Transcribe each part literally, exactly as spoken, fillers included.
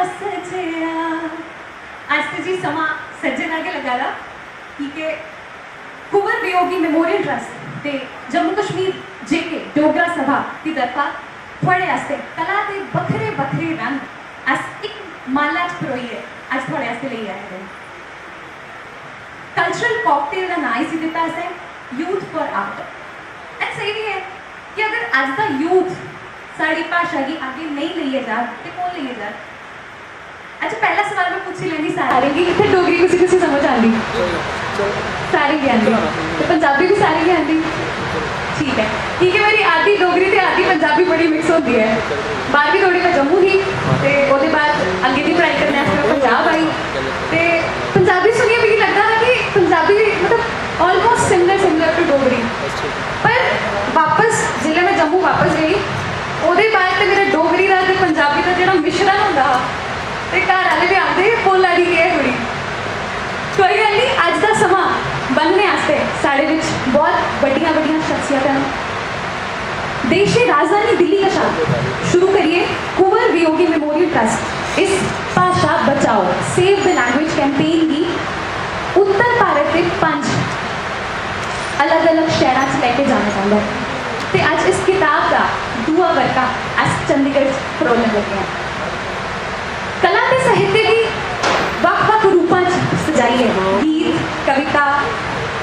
सज्जेआ। अज्ज ते जी समां सज्जन दा गै लग्गा दा, की के कुंवर वियोगी मेमोरियल ट्रस्ट ते जम्मू कश्मीर जेके डोगरा सभा दी तरफा थुआढ़े आस्तै कला दे बक्खरे बक्खरे रंग अस इक माला च परोइयै अज्ज थुआढ़े आस्तै लेई आए दे न। कल्चरल कॉकटेल दा नांऽ इसी दित्ता असें, यूथ फॉर आर्ट। एंड स्हेई बी ऐ कि अगर अज्ज दा यूथ साढ़ी भाशा गी अग्गें नेईं लेइयै जाग ते कौन लेइयै जाग? अच्छा, पैह्ला सवाल में पुच्छी लैनी सारें गी, इत्थै डोगरी कुसी कुसी समझ आंदी? सारें गी आंदी। ते पंजाबी बी सारें गी आंदी? ठीक ऐ, की के मेरी आधी डोगरी ते आधी पंजाबी बड़ी मिक्स होंदी ऐ। बारहवीं धोड़ी में जम्मू ही ते ओह्दे बाद अग्गें दी पढ़ाई करने आस्तै में पंजाब आई। ते पंजाबी सुनियै मिगी लगदा हा कि पंजाबी, मतलब, almost similar similar to Dogri. पर बापस जिसलै में जम्मू बापस गई, ओह्दे बाद ते मेरा डोगरी दा ते पंजाबी दा जेह्ड़ा मिश्रण होंदा हा, ते घर आह्ले बी आखदे हे, "बोल्ला दी केह् ऐ कुड़ी?" कोई गल्ल निं, अज्ज दा समां ब'न्नने आस्तै साढ़े बिच बहुत बड्डियां बड्डियां शख्सियतां न। देश दी राजधानी दिल्ली कशा शुरू करियै कुंवर वियोगी मेमोरियल ट्रस्ट इस भाशा बचाओ, Save the Language campaign गी उत्तर भारत दे पंज अलग-अलग शैह्रां च लेके जाना चांह्दा ऐ। ते अज्ज इस कताब दा दूआ बरका अस चंडीगढ़ च फरोलने लगे आं। कला ते साहित्य गी बक्ख-बक्ख रूपां च सजाइयै गीत, कविता,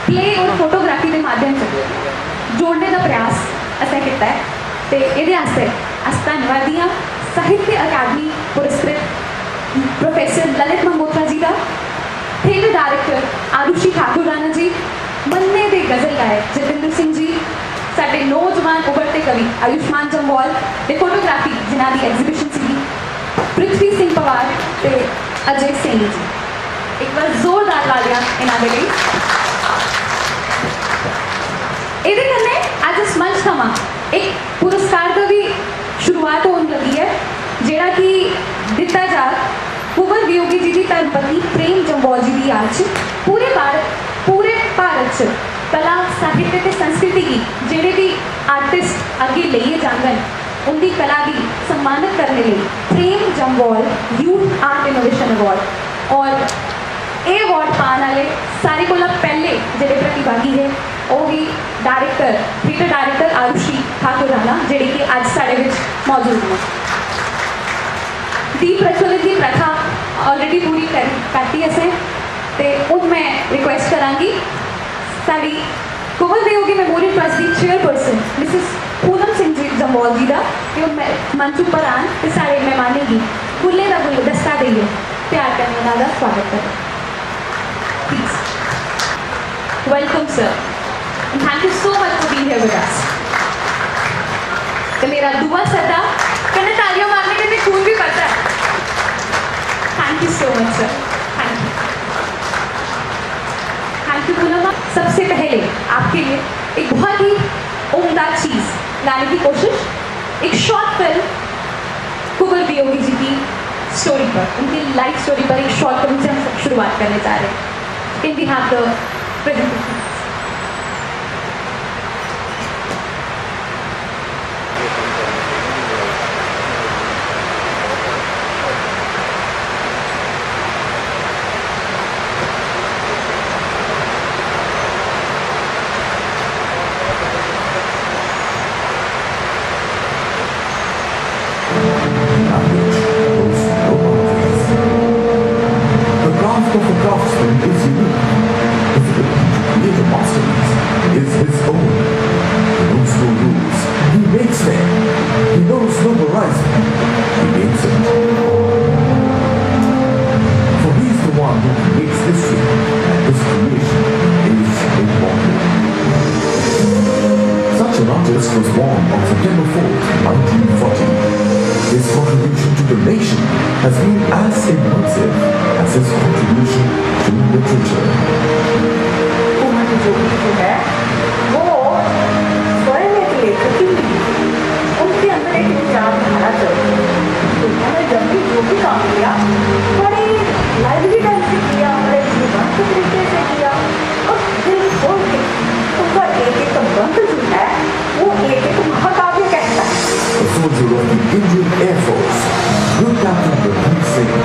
प्ले और फोटोग्राफी दे माध्यम च जोड़ने दा प्रयास असें कीता ऐ ते एह्दे आस्तै अस धन्नवादी आं साहित्य अकादमी पुरस्कृत प्रोफेसर ललित मंगोत्रा जी दा, थिएटर डायरेक्टर आरुषि ठाकुर राणा जी, मन्ने दे गजल गायक जतिंदर सिंह जी, साढ़े नौजवान उभरते कवि आयुष्मान जम्वाल ते फोटोग्राफी जिन्हां दी एग्जीबिशन सी, पृथ्वी सिंह पवार ते अजय सिंह जी। इक बार जोरदार तालियां इन्हां दे लेई। एह्दे कन्नै अज्ज इस मंच थमां इक पुरस्कार दा बी शुरुआत होन लगी ऐ, जेह्ड़ा कि दित्ता जा कुंवर वियोगी जी दी धर्मपत्नी प्रेम जम्वाल जी दी याद च। पूरे भारत, पूरे भारत च कला, साहित्य ते संस्कृति गी जेह्ड़े बी आर्टिस्ट अग्गें लेइयै जाङन, उं'दी कला गी सम्मानत करने लेई Prem Jamwal youth art innovation award और एह् अवार्ड पाने आह्ले सारे कोला पैह्ले जेह्ड़े प्रतिभागी हे, ओह् ही director, theatre director Arushi Thakur Rana, जेह्ड़ी कि अज्ज साढ़े बिच मौजूद न। दीप प्रज्वलन दी प्रथा already पूरी करी, करती असें, ते हून में रिक्वेस्ट करांगी साढ़ी कुंवर वियोगी मेमोरियल ट्रस्ट दी चेयरपर्सन मिसेस पूनम सिंह जी जम्वाल जी दा, कि ओह् मैं-, मंच उप्पर आन ते साढ़े मेहमानें गी फुल्लें दा गुलदस्ता देइयै प्यार कन्नै उन्हां दा स्वागत करो। Please. Welcome, sir. And thank you so much for being here with us. ते मेरा दूआ सद्दा, कन्नै तालियां मारने कन्नै खून भी बधदा ऐ। Thank you so much, sir. Thank you. Thank you, Poonam. सबसे पहले आपके लिए एक बहुत ही उम्दा चीज लाने की कोशिश, एक शॉर्ट फिल्म कुंवर वियोगी जी की स्टोरी पर, उनकी लाइफ स्टोरी पर एक शॉर्ट फिल्म से हम शुरुआत करने जा रहे हैं। Can we have the presentation? The craft of a craftsman is unique. His ability to create a masterpiece is his own. He knows no rules. He makes them. He knows no horizon. He makes it. For he's the one who creates history, and his creation is immortal. Such an artist was born on September fourth, nineteen forty. His contribution to the nation has been as immersive as his contribution to literature. Kunwar Viyogi जो है, वो स्वयं एक लेखक ही थी। उनके अंदर एक विचारधारा चलती थी। उन्होंने जब भी जो भी काम किया, बड़े लाइवली ढंग से किया, बड़े जीवंत तरीके से किया और दिल खोल के उनका एक एक बंद जो है, वो एक एक महाकाव्य कहता है। A soldier of the Indian Air Force, Group Captain Ranbir Singh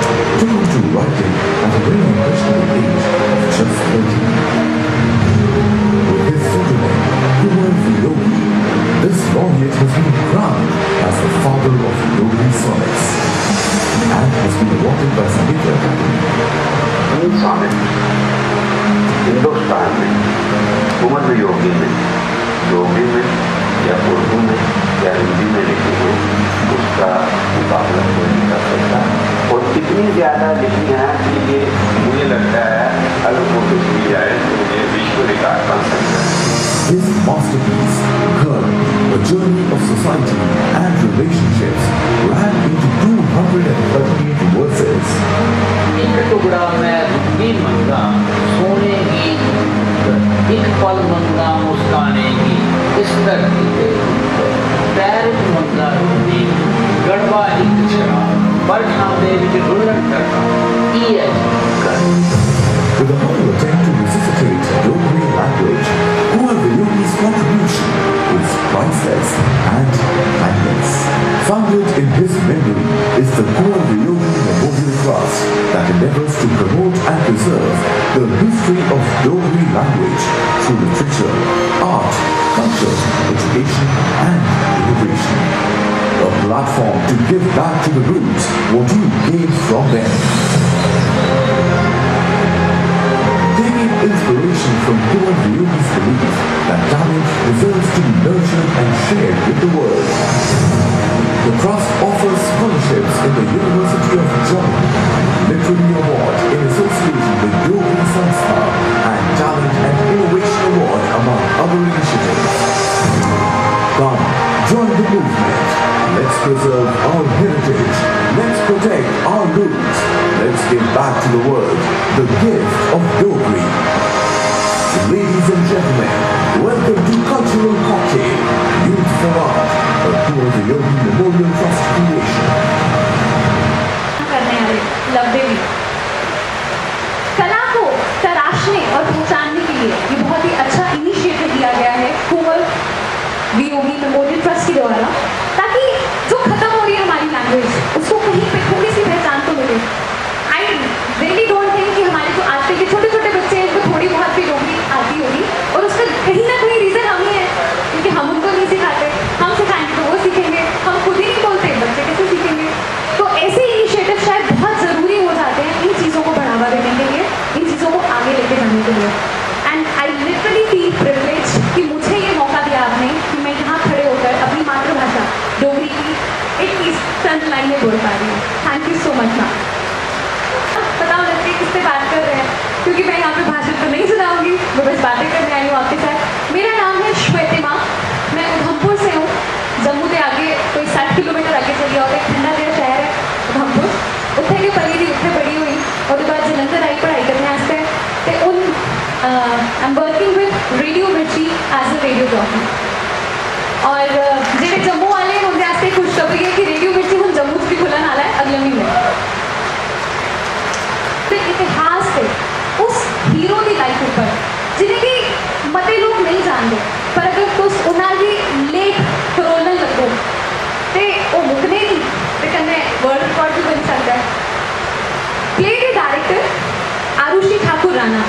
में, डोगरी में या उर्दू में या हिंदी में लिखी हो, उसका मुकाबला कोई नहीं कर सकता। और इतनी ज़्यादा लिखी है कि ये, मुझे लगता है, अगर कोशिश की जाए तो ये विश्व रिकॉर्ड बन सकता है। This masterpiece, Ghar, a journey of society and relationships, ran into two hundred and thirty-eight verses. ਇੱਕ ਟੁਕੜਾ ਮੈਂ ਰੂਹ ਵੀ ਮੰਗਾਂ ਸੋਹਣੇ ਗੀਤ, ਇੱਕ ਪਲ ਮੰਗਾਂ ਮੁਸਕਾਣੇ ਗੀਤ, ਇਸ ਧਰਤੀ ਤੇ ਪੈਰ ਚ ਮੰਗਾਂ ਰੂਹ ਦੀ, ਗੜਵਾ ਇੱਕ ਸ਼ਰਾਬ, ਬਰਖਾ ਦੇ ਵਿੱਚ ਰੁਲਣ ਕਰਦਾ, ਕੀ ਹੈ ਜੀ? With a humble attempt to resuscitate Dogri language, Kunwar Viyogi's contribution is priceless and timeless. Founded in his memory is the Kunwar Viyogi Memorial Trust that endeavors to promote and preserve the history of Dogri language through literature, art, culture, education, and innovation. A platform to give back to the roots what you gained from them. Taking inspiration from Kunwar Viyogi's belief that talent deserves to be nurtured and shared with the world, the Trust offers scholarships in the University of Jammu, Literary Award in association with Dogri Sanstha, and Talent and Innovation Award, among other initiatives. Come, join the movement. Let's preserve our heritage. Let's protect our roots. Let's give back to the world the gift of Dogri. Ladies and gentlemen, welcome to Cultural Cocktail, Youth for Art, a Kunwar Viyogi Memorial Trust creation. करने वाले लवदेवी कला को तराशने और पहचानने के लिए ये बहुत ही अच्छा इनिशिएटिव लिया गया है कुंवर वियोगी मेमोरियल ट्रस्ट के द्वारा, ताकि जो खत्म हो रही है हमारी लैंग्वेज, उसको कहीं पे थोड़ी सी पहचान तो मिले। आई रियली डोंट थिंक कि हमारे जो आजकल के छोटे छोटे बच्चे हैं, उनको थोड़ी बहुत भी डोगरी आती होगी, और उसका कहीं ना कहीं रीज़न हम ही है, क्योंकि हम उनको नहीं सिखाते। हम सिखाएंगे तो वो सीखेंगे, हम खुद ही नहीं बोलते, बच्चे कैसे सीखेंगे? तो ऐसे इनिशिएटिव शायद बहुत ज़रूरी हो जाते हैं इन चीज़ों को बढ़ावा देने के लिए, इन चीज़ों को आगे लेके जाने के लिए। And I literally feel privilege कि मुझे ये मौका दिया आपने कि मैं यहाँ खड़े होकर अपनी मातृभाषा डोगरी की एक इस फ्रंट लाइन में बोल पा रही हूँ। Thank you so much, ma'am. पता होना चाहिए किससे बात कर रहे हैं, क्योंकि मैं यहाँ पे भाषण तो नहीं सुनाऊंगी, मैं बस बातें करने आई हूँ आपके साथ। मेरा नाम है श्वेतिमा, मैं उधमपुर से हूँ। जम्मू के आगे कोई साठ किलोमीटर आगे चली जाओ, एक ठंडा जिहा शहर है उधमपुर। उत्थे गै पली दी, उत्थे बड़ी होई। ओह्दे बाद जलंधर आई पढ़ाई करने आस्तै। ते हून I am working with radio मिर्ची एज अ रेडियोग्राफर। और अ, जेह्ड़े जम्मू वाले न, उं'दे आस्तै खुशखबरी ऐ कि रेडियो मिर्ची हून जम्मू च बी खु'ल्लन आह्ला ऐ अगले म्हीने। ते इतिहास दे उस हीरो दी लाइफ उप्पर, जि'नेंगी मते लोक नेईं जानदे, पर अगर तुस उन्ना गी लेख फरोलन लगो, ते ओह् मुकने निं, ते कन्नै वर्ल्ड रिकार्ड बी बनी सकदा ऐ। प्ले दे डायरेक्टर आरुषि ठाकुर राणा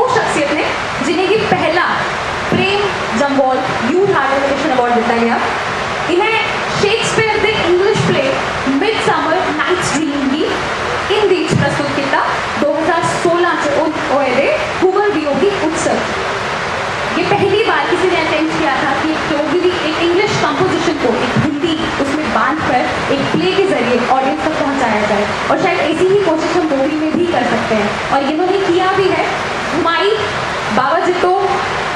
ओह् शख्सियत ने जि'नेंगी पैह्ला Prem Jamwal youth art education award दित्ता गेआ। इ'नें शेक्सपियर दे English play midsummer night's dream गी हिंदी च प्रस्तुत कीता दो हज़ार सोलां च होए दे कुंवर वियोगी उत्सव। ये पहली बार किसी ने अटेम्प्ट किया था कि एक डोगरी, एक इंग्लिश कंपोजिशन को एक हिंदी उसमें बांध कर एक प्ले के जरिए ऑडियंस तक पहुंचाया जाए, और शायद ऐसी ही कोशिश हम डोगरी में भी कर सकते हैं, और इन्होंने किया भी है। हुमाई, बाबा जित्तो,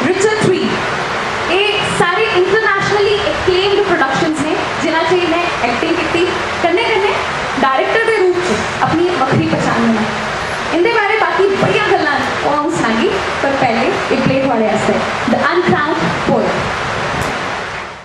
रिचर्ड थ्री, ये सारे इंटरनेशनली एक्लेम्ड प्रोडक्शंस ने जिन्हां च इ'नें एक्टिंग कीती। कन्नै कन्नै डायरेक्टर दे रूप च अपनी इक